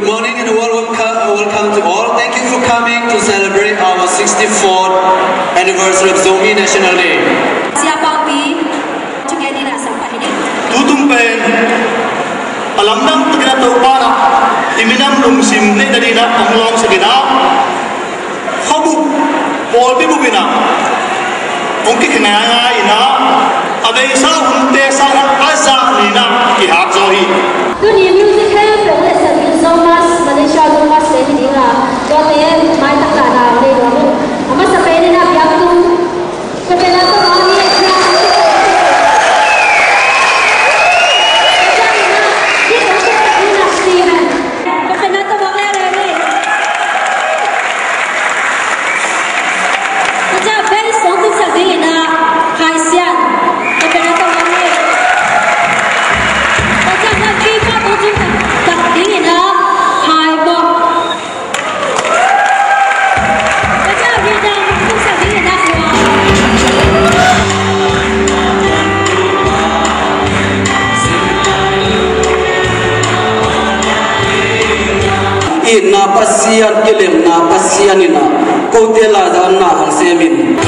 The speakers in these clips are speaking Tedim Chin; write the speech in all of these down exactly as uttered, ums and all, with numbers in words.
Good morning and a warm welcome, uh, welcome to all. Thank you for coming to celebrate our sixty-fourth anniversary of Zomi National Day. Siapa pi, tukeni na sapa ini. Tutung pen a lamdang takin a Topa na i minam lungsim neih nadingin a hong lawngsak in a, khuabup pawlpi bup in a hong kikhen ngaingai in a, a beisa hunte sangin a zah ni in a kihak zaw hi. Tuni music hempeuh hong lehsak ding Zomas, Malaysia Zomas te hi ding a, tuate maitak lahna nei nuam ing. A masa pen in a biaktu Pepe Nato Wang hi. Pepe Nato Wang le le le. Tua ciang bass hong tunsak dingin a Khai Sian, Pepe Nato Wang le. Tua ciang na keyboard hong tunsak dingin a Khai Bawk. Itna Pasian, kilemna Pasian in a, kote laidanna hong sem in.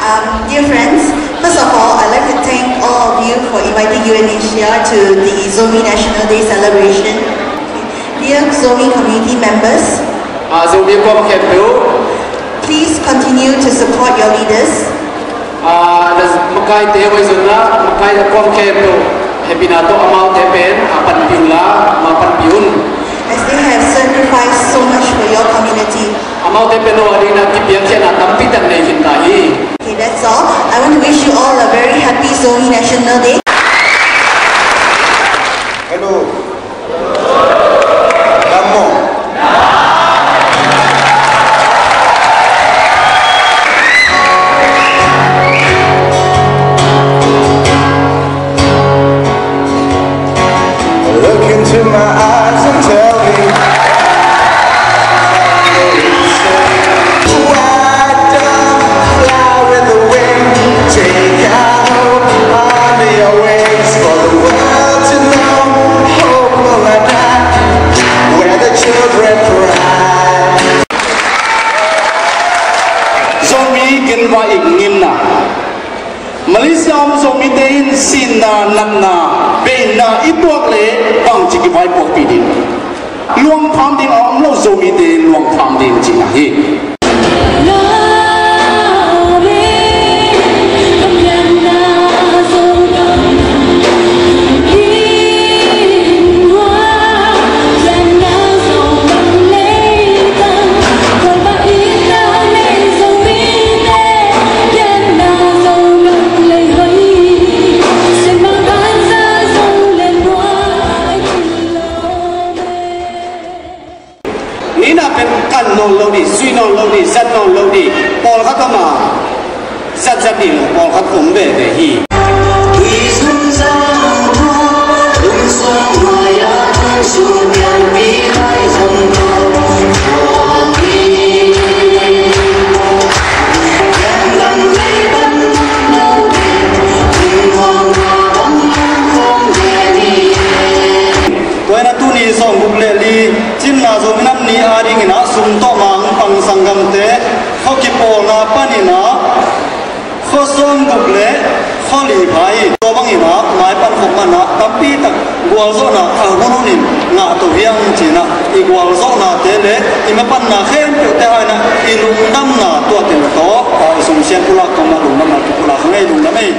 Um, dear friends, first of all, I'd like to thank all of you for inviting U N H C R to the Zomi National Day celebration. Dear Zomi community members, ah, Zomi kuam khempeuh, please continue to support your leaders. Ah, na makaite hoih zonna, makai na kuam khempeuh hehpihna tawh amaute pen a panpih unla, amau panpih un. As they have sacrificed so much for your community. Amaute pen no adingin a kipiakkhiatna tampi tak nei khin ta hi. Okay, that's all. I want to wish you all a very happy Zomi National Day. Hello. Lam maw? Look into my eyes and tell me why don't you fly with the wind? Take our hope under your wings for the world to know. Hope will not die where the children cry. Zomi genva i ngimna. Malaysia om Zomite in sinna, natna, beina i tuak leh bangci kivaipuakpih ding? Luang tham ding a om lo Zomite luang tham ding cihna hi. Nina pen kan nawn lo dih, sui nawn lo dih, zat nawn lo dih, pawlkhat om a, zatzat dih lo pawlkhat om veve hi. Tua in a tuni sawmguk le li, cinna Zomi Nam Ni a dingin a sum tawh mang pang sanggamte, khua kipawlna panin a khua sawmguk le khua li pha hi. Tua bangin a maipan khop man a tampi tak gualzawhna a hun hunin ngah to hiang cin a, i gualzawhnate le i mapanna khempeuhte hai in a i lungdamna tuate tawh a i sumsian pulak tawh mah lungdamna kipulak hang ei, lungdam ei.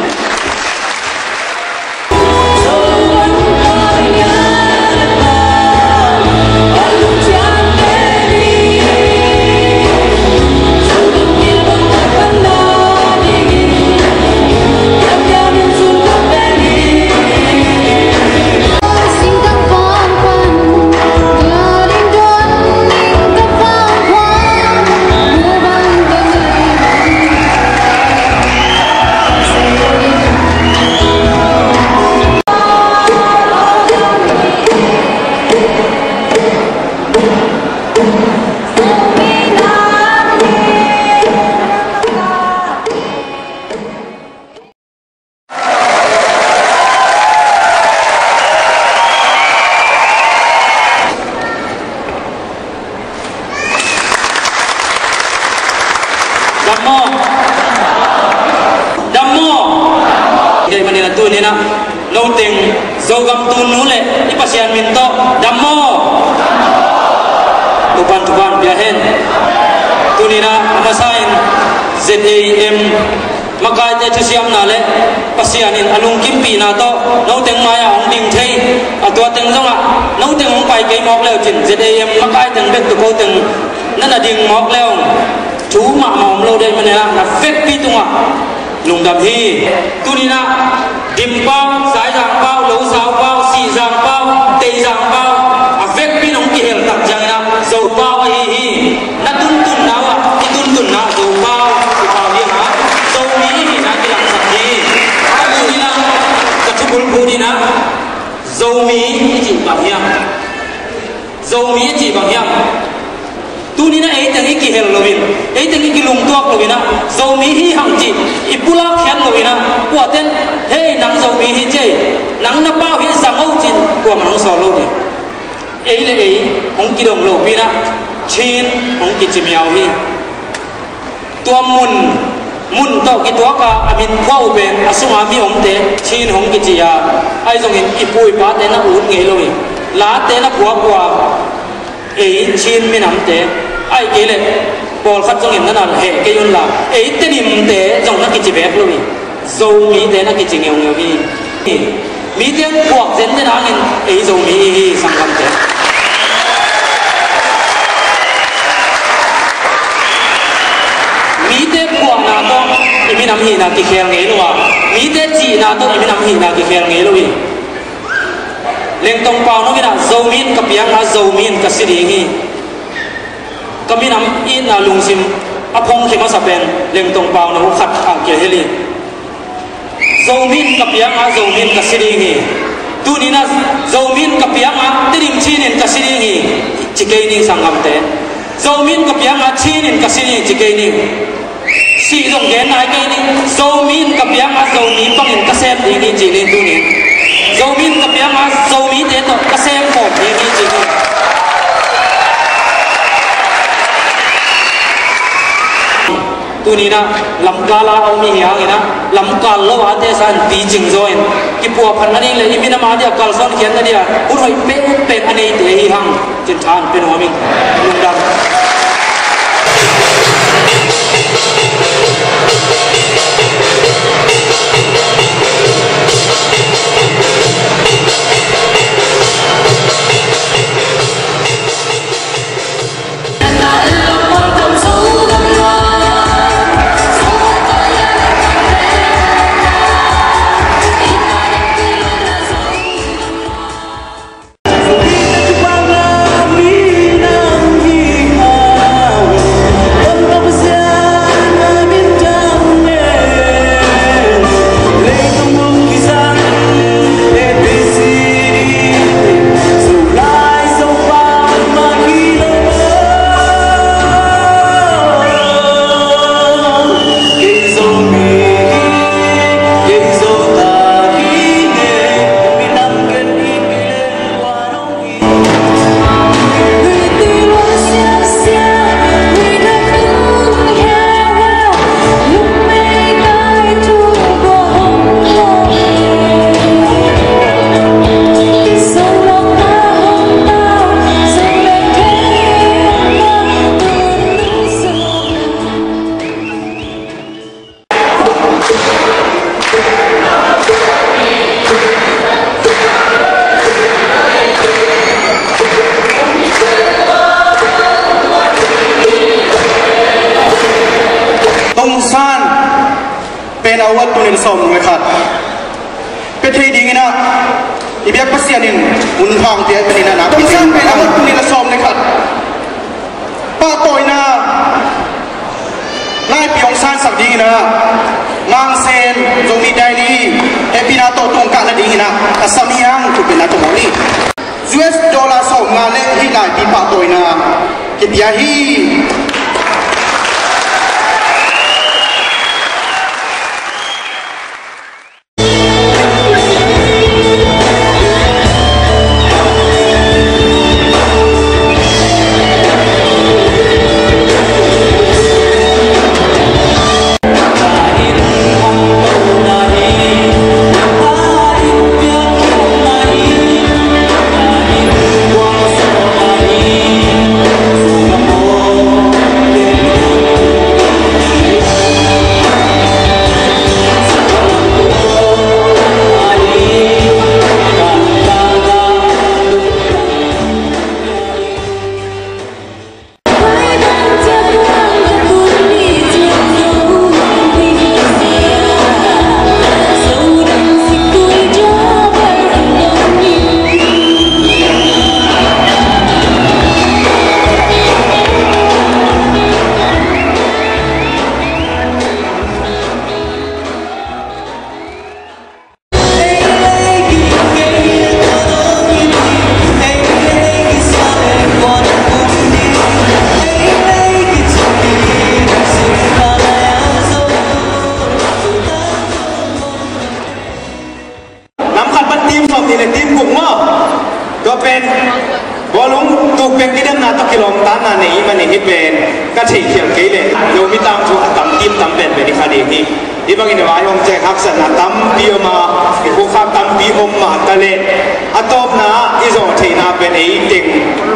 Tuni-in ah noteng Zogam tu nu le i Pasian min tawh dam maw? Topa'n thupha pia hen. Tuni-in ah a masa-in Z A M makaite thusiamna le Pasian in a lungkimpihna tawh noteng mai-ah hong ding thei, a tua teng zongah noteng hong pai kei mawk le uh cin Z A M makaite bek tawh ko teng na na ding mawk le uh, thu mahmah om lo ding manin ah na vekpi tungah lungdam hi. Tuni-in ah Dimpau, Saizangpau, Losawpau, Sihzangpau, Teizangpau, a vekpi in hong kihel tak ciangin ah Zopau ahi hi. Na tuntunna uh ah i tuntunna Zopau i pau hi a, Zomi i hihna kilangsak hi. Tuni-in ah ka thubulphu dingin ah Zomi i cih bang hiam? Zomi i cih bang hiam? Tuni-in ah eiteng i kihel loin, eiteng i kilungtuak loin ah Zomi hi hang cih i pulak khiat loin ah kuate'n, "Hei, nang Zomi hi ci ei, nang na pau hi zang o," ci-in kuamah hong sawl lo ding. Ei le ei hong kidong lopi-in ah Chin hong kici miau hi. Tua mun, mun tawh kituak a, a min phuak uh pen a sunga mi omte Chin hong kici a, ahi zongin i pu i pate na ut ngei lo hi. Late na phuak uh a, ei Chin minamte, ahih kei leh pawlkhat zongin na na heh kei un la, ei Tenimte zong na kici bek lo hi. Zomite na kici ngeungeu hi. Mite phuak zenzen hangin ei Zomi i hi, sanggamte. Mite phuakna tawh i minam hihna kikhel ngei lo a, mite cihna tawh i minam hihna kikhel ngei lo hi. Lengtong Pauno in ah, "Zomi in ka piang a, Zomi in ka si ding hi." Ka minam itna lungsim a phongkhia masa pen Lengtong Pauno khat a kia heli. "Zomi in ka piang a, Zomi in ka si ding hi." Tuni-in ah, "Zomi in ka piang a, Tedim Chin in ka si ding hi," ci kei ning, sanggamte. "Zomi in ka piang a, Chin in ka si ding hi," ci kei ning. Sih zong gen nai kei ning. "Zomi in ka piang a, Zomi pangin ka sem ding hi," ci ning tuni-in. "Zomi in ka piang a, Zomite tawh ka sem khawm ding hi," ci ning. Tuni-in ah lamkal a om i hi hangin ah, lamkal lo a te san picing zaw in, kipuahphat nading le i minam a dia kalsuan khiat na dia hun hoih penpen a neite hi hang cin tha hong pia nuam ing. Lungdam. Tongsan pen a wat tunin sawm nung le khat pia thei dingin ah, i biak Pasian in hun hong pia pen in ah, Tongsan pen a wat tunin a sawm le khat pahtawina laipi hong sansak dingin ah, Mang Sen Zomi Daily hehpihna tawh tungkah nadingin ah, a sam hi hang, thupina tawh mawk ni. U S dollar sawmnga le hih laipi pahtawina kipia hi. Team guk maw? Tua pen bawlung tuk pen kidemna tawh kilawmtatna nei manin hih pen ka theihkhial kei leh Zomi tangthu a tam team tam penpen i kha ding hi. Hih bangin a vaihawm ciang haksatna tampi om a, i khukhak tampi om mah ta leh a tawpna i zawh theihna pen ei teng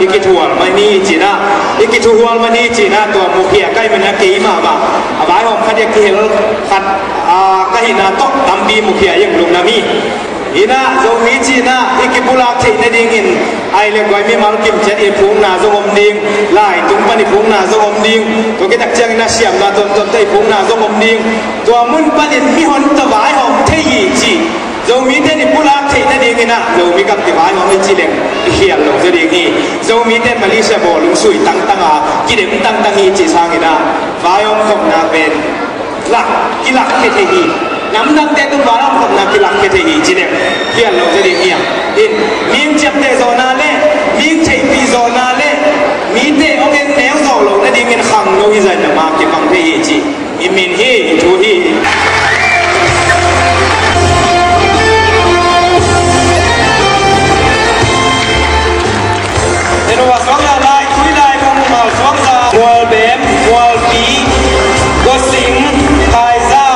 i kithuhual mah ni ci-in ah, i kithuhual mah ni ci-in ah tua mukhia ka hih manin ah keimah mah a vaihawm khat a kihel khat, a, ka hihna tawh tampi mukhia i hong lungnuam hi. Inah Zomi ci-in ah i kipulak theih nadingin ai le guai mimal kimciat i phukna zong om ding, lai tung pan i phukna zong om ding, tua khit tak ciangin ah siamna tuamtuam tawh i phukna zong om ding. Tua mun panin mihon tawh vaihawm thei hi cih Zomite in i pulak theih nadingin ah Zomi gam kivaihawm hi ci leng i khial lo zaw ding hi. Zomite in Malaysia bawlung sui tangtang a, kidem tangtang hi cih sangin ah vaihawm khopna pen lak, kilak khia thei hi. Namdangte tung vaihawm khopna kilak khia thei hi ci leng khial lo zaw ding hi. In, mi hong ciapteh zawhna le mi hong theihpih zawhna le mite hong en neu zawh loh nadingin khangno hi zah in a mah kipang thei hi ci i min hi, i thu hi. Tenu a suang la lai, tui lai, mual suang za, mual bem, mual pi, gosing, kai za.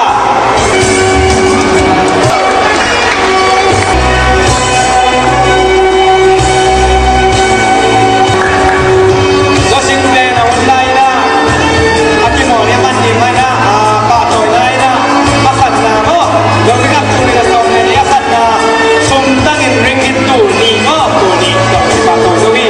Gosing pen a hun lai na, a kimawl a man ding mai na, a pahtawi lai na, a khatna maw, Zomi Cup tul nih le sawm le nih a khatna, sum tangin ringgit tul nih maw, tul nih, tul nih pahtawi zo hi.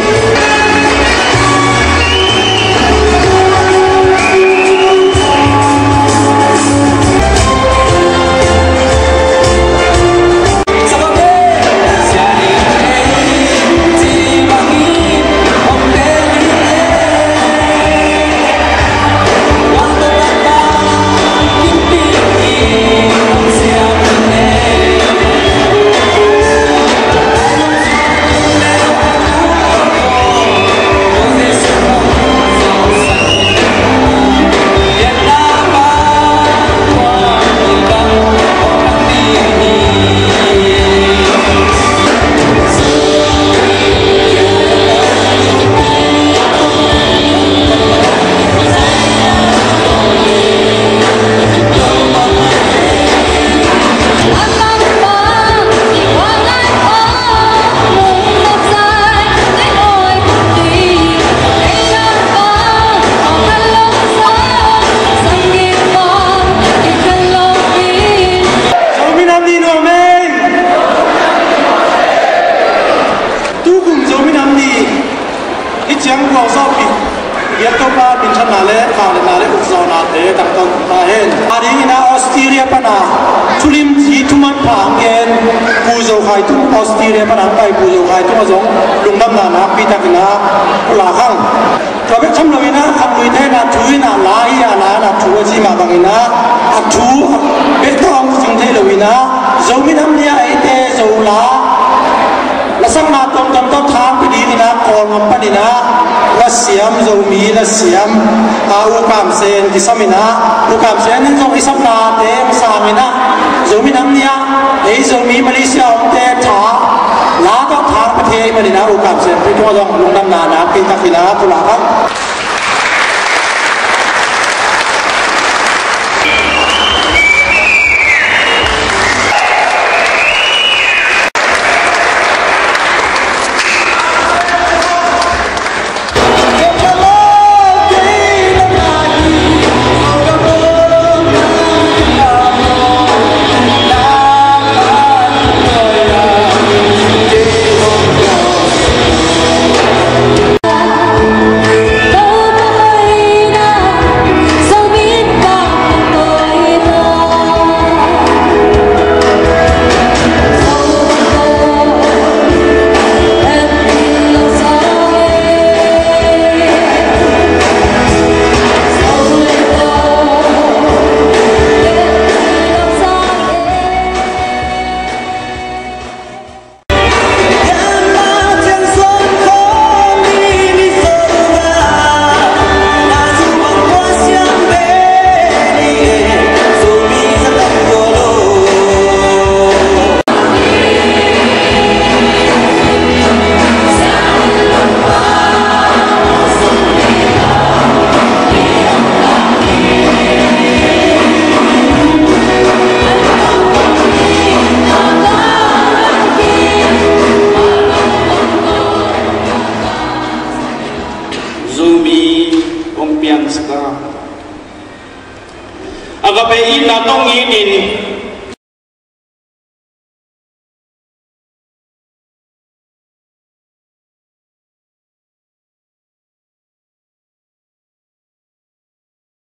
Zomi Nam Ni nuam ei. Tukum Zomi Nam Ni. Hih ciang gualzawhpih, i a Topa minthanna le vangliatna le ukzawhnate tangtawn ta hen. A dingin ah Australia pana thulimci thuman pha hong gen Pu Zo Khai Tung, Australia pana hong pai Pu Zo Khai Tung ah zong lungdamna nakpi takin ah pulak hang. Tua bek tham loin ah khanglui te in ah thu in ah la hi a, la in ah thu a ci mah bangin ah a thu bek tawh hong cing thei loin ah Zomi Nam Ni ah eite Zo la lasakna tuamtuam tawh thang pia dingin ah Kawlgam panin ah lasiam, Zomi lasiam, a, U Kam Sen kisam in ah, U Kam Sen in zong i sapnate hong sang in ah Zomi Nam Ni ah ei Zomi Malaysia omte tha la tawh thang pia thei manin ah U Kam Sen pi tungah zong lungdamna nakpi takin ah pulak hang. Zomi hong piangsak a, Agape itna tawh it in